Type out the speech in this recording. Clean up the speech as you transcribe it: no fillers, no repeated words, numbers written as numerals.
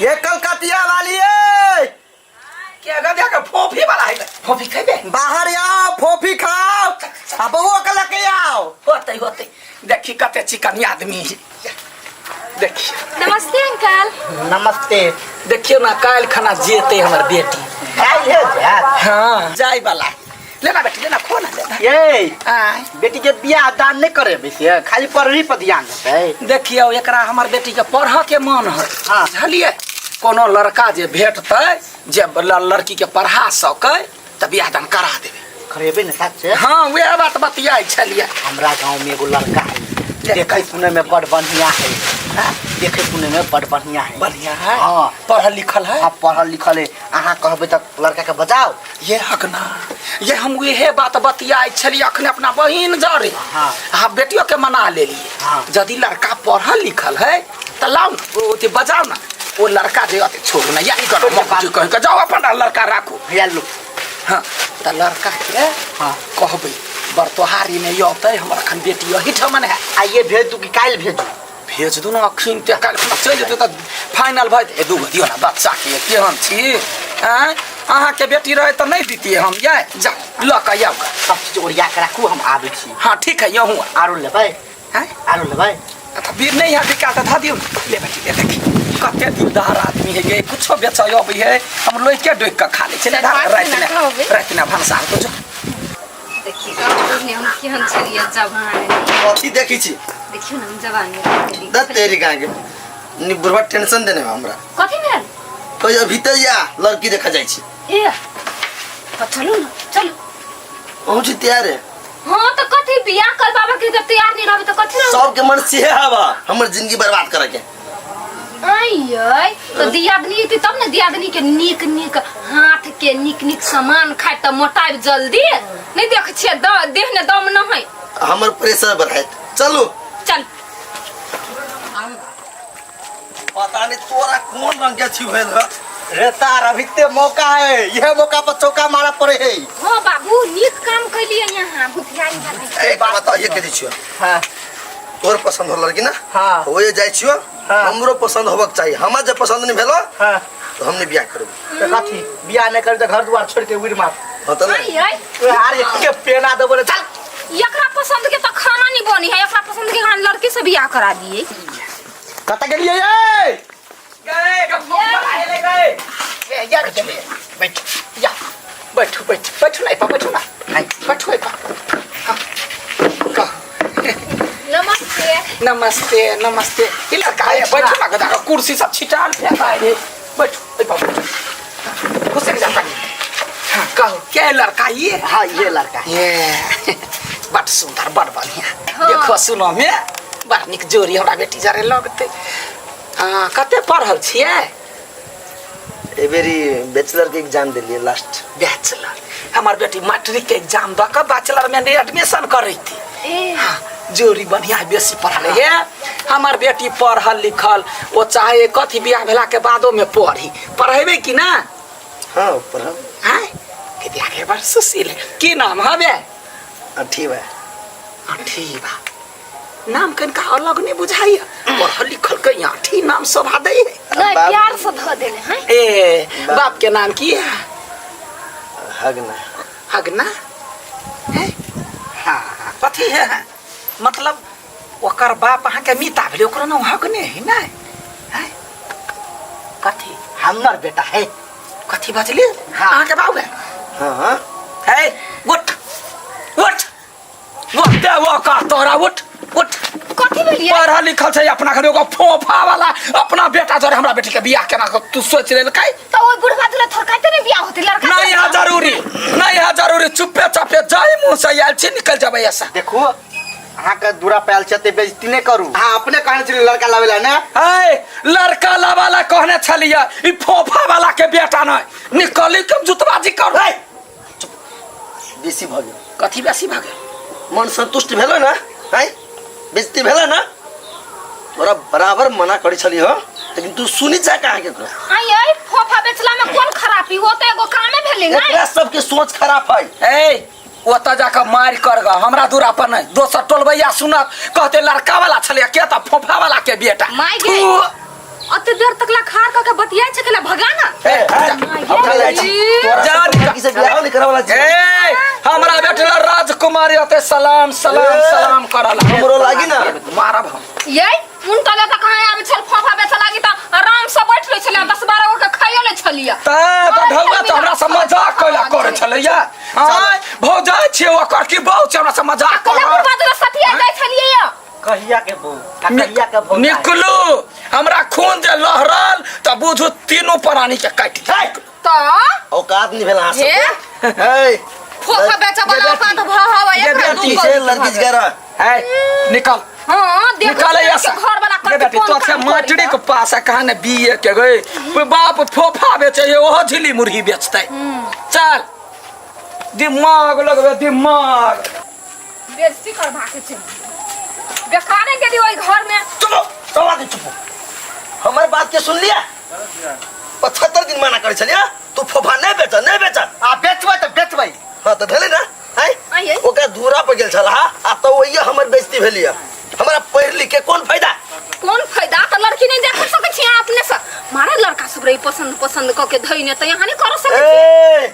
ये कलकतिया वाली ए के गधा के फोफी वाला है फोफी खेबे बाहर आओ फोफी खाओ आ बउआ के लके आओ होते होते देखी कते चिकन आदमी है देखिए नमस्ते अंकल नमस्ते देखियो ना काल्हि खाना जेते हमर बेटी काल्हि जायत हाँ जाय वाला लेना बेटी लेना खो ना लेना ये आय बेटी के बियाह दान नहीं करे से खाली पढ़ी पर ध्यान देतै देखियौ एकरा हमर बेटी के पढ़ऽ के मन है हाँ। बुझलियै कोनो लड़का जे भेटतै जे लड़की के पढ़ा सकै तऽ बियाह दान करा देबै करेबै ने साथ से हाँ वएह बात बतियाइ छलियै हमरा गांव में एगो लड़का है देखे सुने में बड़ बढ़िया है हाँ, देखे सुने में बड़ बढ़िया है बढ़िया है हाँ। पढ़ल लिखल है हाँ पढ़ल लिखल है अहाँ कहबै तऽ लड़का के बजाओ ये हकना ये हम उहे बात बतियाइ छलियै अखने अपना बहिन जरे हाँ। हाँ बेटियो के मना लेलियै हाँ। यदि लड़का पढ़ल लिखल है तऽ लाउ ने ओ अथी बजाउ ने ओ लड़का जे अथी छोड़ू ने यानी करो मौजी कहि के जाउ अपन लड़का राखू भैया लो हाँ तऽ लड़का के हाँ। कहबै बरतोहारी नहि औतै हमर अखन बेटी एहिठामन है आइए भेज दू कि काल्हि भेजू भेज दू ने अखन ते काल्हि खुना चलि जेतै तऽ फाइनल भऽ जेतै दूगो दियौ ने बच्चाके केहन छी आँय अहाँके बेटी रहै तऽ नहि दितियै हम ये जा लऽ कऽ आउ सब चीज ओरिया के राखू हम आबै छी हाँ ठीक है यहूँ आरो लेबै आँय आरो लेबै तऽ बीर नहीं है बिका तऽ धऽ दियौ ने ले बेटी ले देखी कते दिलदार आदमी है ये कुछो बेचै अबै है हम लोहिके डोकि कऽ खा लै छियै पाँच रातिमे मिनट हो गेल। रातिमे भनसा हेतौ जो देखिए हम केहन छलियै जवान कथी देखी छी देखियौ ने हम जवान में दत तेरी गाय के नि बुढ़वा टेंशन देने बा हमरा कथी भेल तो अभी तो या लड़की देखा जाइ छी ए तऽ चलू ने चलू अहूँ छी तैयार है हाँ तो कथी बियाह करबाबे के जब तैयार नहीं रहबे तो कथी रहबे सबके मन सेहे हवा हमर जिंदगी बर्बाद करे के आइयै तो दियादनी एती तब ने दियादनी के नीक नीक हाथ के नीक नीक सामान खाय तऽ मोटायब जल्दी नहीं देख छियै देह ने दम न है हमर प्रेशर बढ़ायत चलू चल पता नहीं तोरा कौन रंग के छी भेल ह रे तार अभी ते मौका है यह मौका पर चौका मारा पड़े है हाँ बाबू नीक काम कैलियै यहाँ बुधियारी वाला एक बात बताओ ये के दै छियो हाँ तोर पसंद होल लड़की ना हाँ। ओए जाइ छियो हाँ। हमरो पसंद होबक चाहिए हमर जे पसंद नहीं भेलो हाँ तो हम नहीं बियाह करब तो कथी बियाह नहीं कर तो घर द्वार छोड़ के उड़ मार हाँ तो नहीं आइयै अरे के पेना देबो रे चल एकरा पसंद के तो खाना नहीं बनी है एकरा पसंद के खाना लड़की से बियाह करा दिए कत गेलिए ये गए गप्पा ले गए ए यार चले बैठ या बैठू बैठ बैठू ना पा बैठू ना बैठू पा हाँ कह नमस्ते नमस्ते नमस्ते ई लड़का है बैठू ना गदा कुर्सी सब छिटाल फेंका है बैठू ए पा बैठू घुसे जा पानी हाँ कहो क्या है लड़का ये हाँ ये लड़का है ये बड़ सुंदर बड़ बढ़िया हाँ। देखो सुनो में बड़ निक जोड़ी हमरा बेटी जरे लगते हाँ कते पढ़ल छियै ए बेरी बैचलर के एग्जाम देलिए लास्ट बैचलर हमर बेटी मैट्रिक के एग्जाम दऽ कऽ बैचलर में एडमिशन करैती ए हाँ, जोड़ी बढ़िया बेसी पढ़ल हे हमर बेटी पढ़ल लिखल ओ चाहे कथी बियाह भेला के बादो में पढ़ी पढ़ेबै कि ना हाँ पढ़ब आँय के बियाह के बड़ सुशील है की नाम हवे ठीक बा अठी बा नाम कनिका अलग नहीं बुझाइए पढ़ल लिखल के अठी नाम शोभा दै है नहीं बाप- प्यार से धो देले हैं ए बाप के नाम की है हगना हगना है हाँ कथी है मतलब ओकर बाप अहाँके मिता भेलै ओकरो नाम हगने है ने है कथी हमर बेटा है कथी बजली हाँ। अहाँके बाबू है हाँ है उठ उठ ओते वो का तोरा उठ उठ कथी भेलियै पढ़ल लिखल छै अपना घर एगो फोफा वाला अपना बेटा जरे हमरा बेटी के बियाह केना के तू सोच लेलकै तो ओइ बुढ़वा दुला थोड़काते ने बियाह होते लड़का नहीं है जरूरी नहीं है जरूरी चुप्पे चापे जाई मुंह से आयल छी निकल जबै ऐसा देखू अहाँके दूरा पायल छै ते बेइज्जती नहि करू अहाँ अपने कहने छलियै लड़का लाबै ला ने है लड़का लावा ला कहने छलियै ई फोफा वाला के बेटा नहीं निकली के जुतबाजी कर है बेसी भऽ गेल कथी बेसी भऽ गेल मन संतुष्ट भेलो ना आँय बेइज्जती भेलो ना तोरा बराबर मना करै छली हो लेकिन तू सुनी जा कहाँ केकरो आई आई फोफा बेचला में कोन खराबी हो तो एगो कामे भेलै ने एकरा सबके सोच खराब है ए ओतऽ जाकऽ मारि कर ग हमरा दूरा पर नहि दोसर टोलबैया सुनत कहते लड़का वाला छलै के तऽ फोफा वाला के बेटा माय गे। थू। अते देर तक ला खार क के बतियाइ छै केला भगा ना। ए, हम चल जाइ छी। तोरा जा सब लड़की से बियाह नहीं करावला छी। ए, हमरा बेटला राजकुमारी अते सलाम सलाम ए, सलाम करला। हमरो लागी ना। मारब हम। ये उन तले त कहाँ आबै छल फोफा बेचऽ लागी त आराम से बैठ रहै छलियै, 10-12 गो के खाइयो ले छलियै। ता त ढौआ त हमरा से मजाक कैला करे छलैया। आय भौजाइ छियै ओकर की बहू छै, हमरा से मजाक कला कर। बुढ़बा दुरा सटिया जाइ छलियै या। कहिया के बहू आ कहिया के भौजाइ? निकलू, हमरा खून जे लहरल त बुझू तीनू प्राणी के काटि देलक। त औकात नहीं भेल अहाँ हे सबके। हे फोफा बेचऽ वाला औकात भ हवा ये एकरा बेटी दू से कौड़ी लड़की भऽ के रह। ए, निकल। हां, देख निकाले के ऐसा घर वाला ये बेटी कथी तो कोन से काम माटरी करी के पास है कहाँ ने बीए के गए बाप फोफा बेचे है, ओहो झिली मुरही बेचते। चल दिमाग लगबे दिमाग। बेइज्जती करबा के छै, बेकारे गेली ओहि घर में। चुप सब आदमी चुप। हमर बात के सुन लिया? 75 दिन मना करे छलिया तू फोफा नहीं बेच, नहीं बेच। आ बेचबै तऽ बेचबै। हाँ तऽ भेलै ना। आँय? आँय, आँय। ओकरा दूरा पर गेल छल हा, आ तऽ ओहिए हमर बेइज्जती भेलिया। हमरा पढ़ि लिख के कोन फायदा? कोन फायदा? तऽ लड़की नहीं देख सकै छी अहाँ अपने से। मारे लड़का सब रही पसंद पसंद क के धइने तऽ यहाँ नहीं कर सकै छी। ए,